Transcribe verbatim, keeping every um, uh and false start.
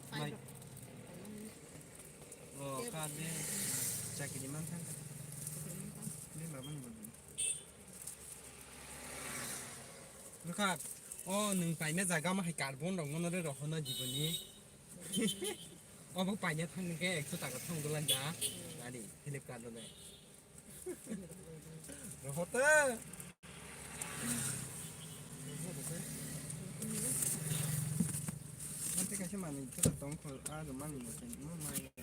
Mai. Oh, ka de chakiri man thang ka. Ni baba ni baba. Nukha, oh, nung paina jaga ma hai carbon rok mono re rohono jiboni. Obo paina thang ke ekso taka thang dolan ja. Ari, Flipkart dole. Rohote. Nanti kasih mana itu tongkol, ah, mana itu, mana.